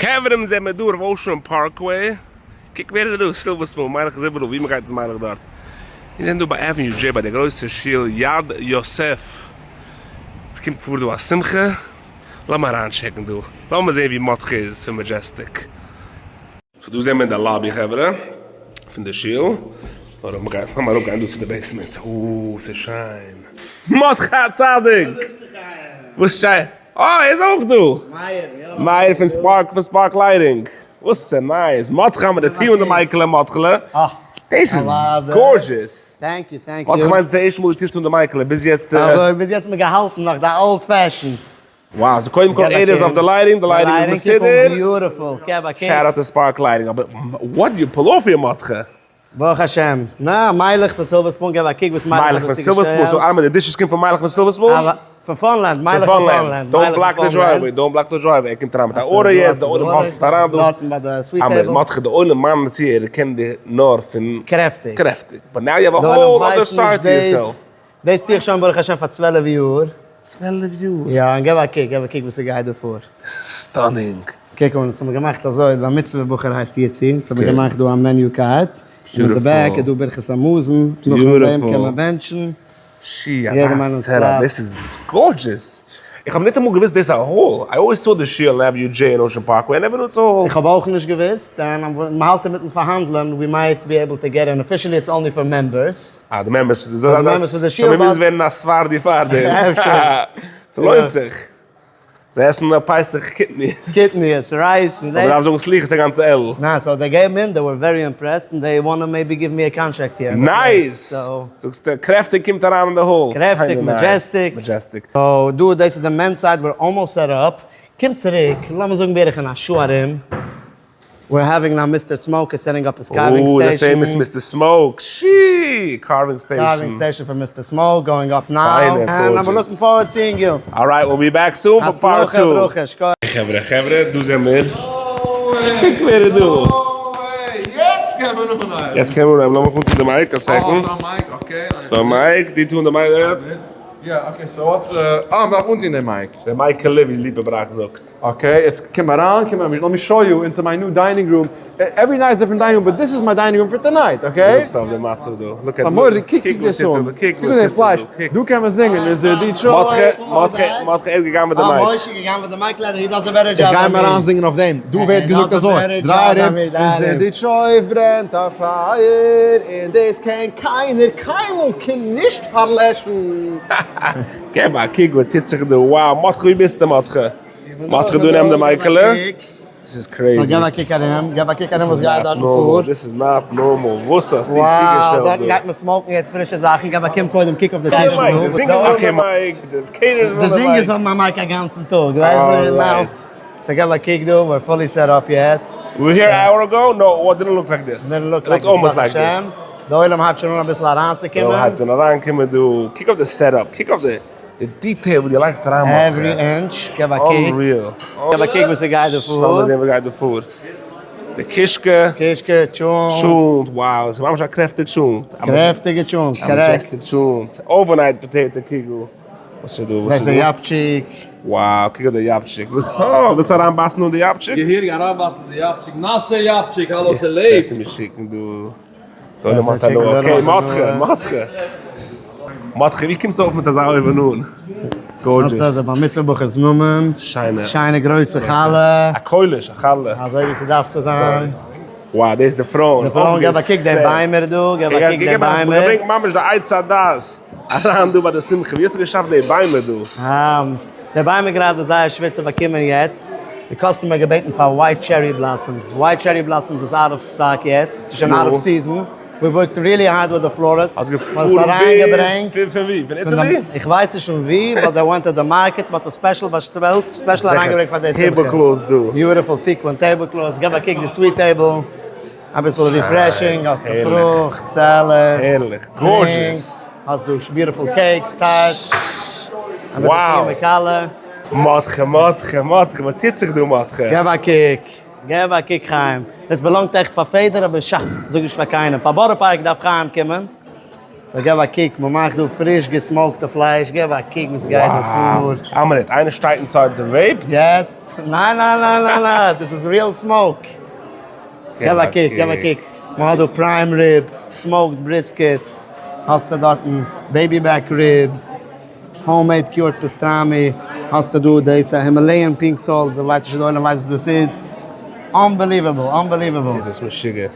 חברה זעמיר דא אויף Ocean Parkway, קוק ווער איז דא, Silver Spoon, מיילעך איז איבעראל, ווי מ'גייט איז מיילעך דארט. מיר זענען דא ביי Avenue J ביי די גרויסע שול יד יוסף, עס קומט פאר דא א שמחה, לאמיר אריינטשעקן דא, לאמיר זען ווי מרדכי איז פון Majestic. So דא זעמיר אין די lobby חברה פון די שול, לאמיר אראפגיין דא צו די basement, אוי ס'איז שיין. מרדכי הצדיק! וואס שייך? אה ער איז אויך דא! מאיר פון Spark פון Spark Lighting! וואס איז נייעס? מרדכי מיט די טי און די מייקעלע מרדכי'לע! דאס איז gorgeous! Thank you thank you. מרדכי מיינסט די ערשטע מאל דו טוסט אן די מייקעלע ביז יעצט? אזוי ביז יעצט האט מען געהאלטן נאך די old fashion. Wow, so קודם כל ער איז אויף די lighting, די lighting איז מסודר. Beautiful, געב א קוק. Shout out to Spark Lighting, אבער what you pull off here מרדכי? ברוך השם. נא, מיילעך פון Silver Spoon, געב א קוק וואס מיילעך האט דא צוגעשטעלט. מיילעך פון Silver Spoon, so איינמאל די dishes קומט פון מיילעך פון Silver Spoon? פון Funland, מיילעך פון Funland. Don't block the driveway, don't block the driveway, ער קומט אריין מיט א order יעצט, די עולם hustle ט אריין דא. דארטן ביי די sweet table. מרדכי, די עולם מיינען צו ער קען דיר נאר פון קרעפטיג. קרעפטיג. But now you have a whole other side to yourself. דאס טו איך שוין ברוך השם פאר 12 יאר. 12 יאר? יא, און געב א קוק, געב א קוק וואס ס'גייט דא פאר. דאס איז stunning. קוק אן, אונז האבן געמאכט אזוי, די בר מצוה בחור הייסט יצי, אונז האבן געמאכט דא א menu card, און אין די back איז דא ברכת המזון, נאכן דעם קען מען בענטשן. שי, אזא setup, דאס איז gorgeous. איך האב ניטאמאל געוואוסט דאס איז א hall, I always saw די שול אין Avenue J אין Ocean Parkway, I never knew it's a hall. איך האב אויך נישט געוואוסט, און מ'האלט אינמיטן פארהאנדלען, we might be able to get in, officially it's only for members. אה, די members, די members פון די שול. So מ'מוז ווערן א ספרדי פארדעם. אפשר. ס'לוינט זיך. זיי עסן נאר פסח קטניות. קטניות, rice, מיט דאס. אבער מ'דארף זאגן סליחות א גאנצע אלול. ניין, so they came in, they were very impressed, and they wanna maybe give me a contract here. Nice! זאגסטו, קרעפטיג קומט אריין אין די hall. קרעפטיג, Majestic. Majestic. So דא, דאס איז די men's side, we're almost set up. קום צוריק, לאמיר זאגן בערך אין א שעה ארום. We're having now Mister Smoke is setting up his carving station. Oh, the famous Mister Smoke. שי! Carving station. Carving station פאר Mister Smoke, going up now. And I'm looking forward seeing you. Alright, we'll be back soon for part הצלחה 2. ברכה, שכוח. חברה חברה, דא זעמיר. קוק ווער איז דא. יעצט קען מען אנהייבן. יעצט קען מען אנהייבן, לאמיך אנטון די mic א second. אה, ס'איז א mic, okay. ס'איז א mic, דו טון די mic. יא, okay, so what's, אה, מ'דארף אנטון די mic. די מייקעלע ווי ליפא בראך זאגט. Okay, יעצט קום אריין, קום אריין, let me show you into my new dining room, every night is different dining room, but this is my dining room for tonight, okay? וואס זאגסטו אויף די מצב דא? Look at, ס'איז א מורא'דיג, קוק קוק דאס אן, קוק די פלייש, דא קען מען זינגען, איז די Detroit. מרדכי, מרדכי איז געגאנגען מיט די mic. משה איז געגאנגען מיט די mic, ליידער, he does a better job איך גיי than מיר me. אריין זינגען אויף דעם, דא ווערט געזאגט אזוי, דריי ארום, איז Detroit ברענט א פייער, און דאס קען קיינער קיינמאל קען נישט פארלעשן. געב א קוק וואס טוט זיך דא, wow, מרדכי ווי ביסטו מרדכי? מרדכי דא נעם די מייקעלע. דאס איז crazy. געב א קוק ארום, געב א קוק ארום וואס גייט דארטן פאר. דאס איז not normal, וואס האסטו צוגעשטעלט דא? דארטן גייט מען smoke ן יעצט פרישע זאכן, געב א קום קודם קוק אויף די טיש דא. די זינגערס האבן די mic, די caterers האבן די mic. די זינגערס האבן א mic א גאנצן טאג, ווייסט ווי. So געב א קוק דא, we're fully set up יעצט. We were here an hour ago? No, it didn't look like this. Didn't look like this, ברוך השם. די עולם הייבט שוין אן אביסל אריינצוקומען. די עולם הייבט אן אריינקומען דא. קוק אויף די setup, קוק אויף די די detail וואס דו לייגסט אריין מרדכי. Every inch, געב א קוק. Unreal. געב א קוק וואס ס'גייט דא פאר. לאמיר זען וואס גייט דא פאר. די קישקע. קישקע, טשולנט. טשולנט, wow, ס'איז ממש א קרעפטיג טשולנט. קרעפטיגע טשולנט, correct. א majestic טשולנט. Overnight potato קוגל. וואס איז דא? וואס איז דא? דאס איז יאפטשיק. Wow, קוק אויף די יאפטשיק. אה, ווילסט אריינבייסן אין די יאפטשיק? געהעריג אריינבייסן אין די יאפטשיק. נאסע יאפטשיק, האלא ס'לעבט. Sesame chicken דא. דא נעם א הנאה. Okay, מרדכי, מרדכי. מרדכי, ווי קומסטו אויף מיט אזא אויבן אן? Gorgeous. האסט דא די בר מצוה בחור'ס נאמען. שיינע. שיינע גרויסע חלה. א קויליש, א חלה. אזוי ווי ס'דארף צו זיין. Wow, דאס איז די פרויען. די פרויען, געב א קוק די ביימער דא, געב א קוק די ביימער. געברענגט ממש די עץ הדעת אריין דא ביי די שמחה, ווי האסטו געשאפט די ביימער דא? די ביימער גראדע איז זייער שווער צו באקומען יעצט, די customer האט געבעטן פאר white cherry blossoms, white cherry blossoms איז out of stock יעצט, ס'איז שוין out of season, we worked really hard with the florist, האסט מ'האט עס געפארן אריינגעברענגט. ביז פון ווי? פון Italy? איך ווייס נישט פון ווי, but they went to the market, מ'האט עס special באשטעלט, special אריינגעברענגט פאר די שמחה. Tablecloths דא. Beautiful sequin tablecloths, געב א קוק די sweet table, אביסל refreshing, האסט די פרוכט, salad, הערליך, gorgeous. האסט דא beautiful cakes, tarts, אביסל קריעם קאלע. מרדכי, מרדכי, מרדכי, וואס טוט זיך דא מרדכי? געב א קוק, געב א קוק חיים, עס באלאנגט עכט פאר פעדער אבער שא, זאג נישט פאר קיינעם, פאר בארא פארק דארף חיים קומען. So געב א קוק, מען מאכט דא פריש גע smoke טע פלייש, געב א קוק וואס גייט דא פאר. א מינוט, איינער שטייט inside די vape? Yes. ניין ניין ניין ניין ניין, דאס איז real smoke. געב א קוק, געב א קוק. מען האט דא prime rib, smoked briskets, האסטו דארטן baby back ribs, homemade cured pastrami, האסטו דא דאס א Himalayan pink salt, איך ווייס נישט אויב די עולם ווייסט וואס דאס איז. Unbelievable, unbelievable. דאס איז משוגע.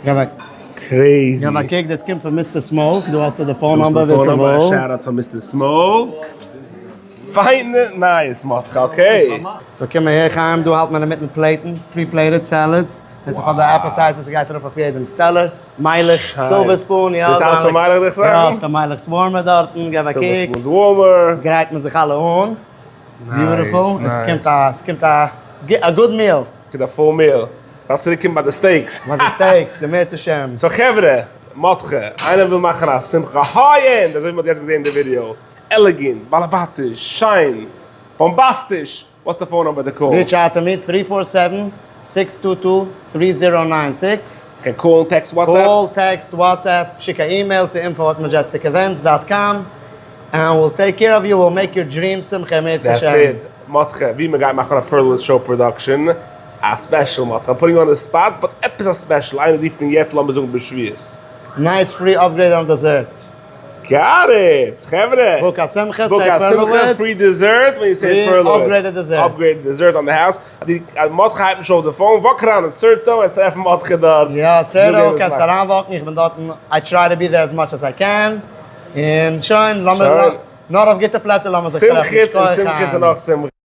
געב א Crazy. געב א קוק, דאס קומט פון Mister Smoke, דא האסטו די phone number ווער ס'וויל. Shout out פאר Mister Smoke. פיינע נייעס מאטכע, okay. So קום אהער חיים, דא האלט מען אינמיטן plate ן, pre-plated salads, דאס איז פאר די appetizers, ס'גייט ארויף אויף יעדעמ'ס טעלער, מיילעך, silver spoon, יא. דאס אלעס פאר מיילעך דיך זאגן? יא, ס'דא מיילעך'ס warmer דארטן, געב א קוק. Silver Spoon's warmer. גרייט מען זיך אלע אן. Beautiful, עס קומט א, עס קומט א, א good meal. קומט א full meal. דארפסט צוריק קומען ביי די steaks. ביי די steaks, אם ירצה השם. So חברה, מאטכע, איינער וויל מאכן א שמחה high end, אזוי ווי מ'האט יעצט געזען אין די ווידיאו, elegant, באלעבאטיש, שיין, באמבאסטיש, what's the phone number to call? Reach out to me, three four seven, six two two, three zero nine six. קען call ן, text, WhatsApp? Call, text, WhatsApp, שיק א אימעיל צו info at Majestic Events dot com, and we'll take care of you, we'll make your dream שמחה אם ירצה That's השם. it. מאטכע, ווי מ'גייט מאכן א Perlowitz show production, א special מאטכע, I'm putting you on the spot, but עפעס א special, איינער רופט פון יעצט לאמיר זאגן ביז שבועות. Nice free upgrade on dessert. Got it! חברה! Book א שמחה, Book say א שמחה, Perlowitz. Free dessert, ווען you say Free Perlowitz. Upgraded dessert. Upgraded dessert on the house. די מאטכע הייבט נישט אויף די phone, walk אריין אין Certo, וועסט טרעפן מאטכע דארט. יא, זאג Certo, אים וואס קענסט מאכט. אריינוואקן, איך בין דארטן, I try to be there as much as I can. און שוין, לאמיר, שוין. נאר אויף גוטע פלעצער לאמיר זיך טרעפן. שמחות און שכוח שמחות חיים. און נאך שמחות.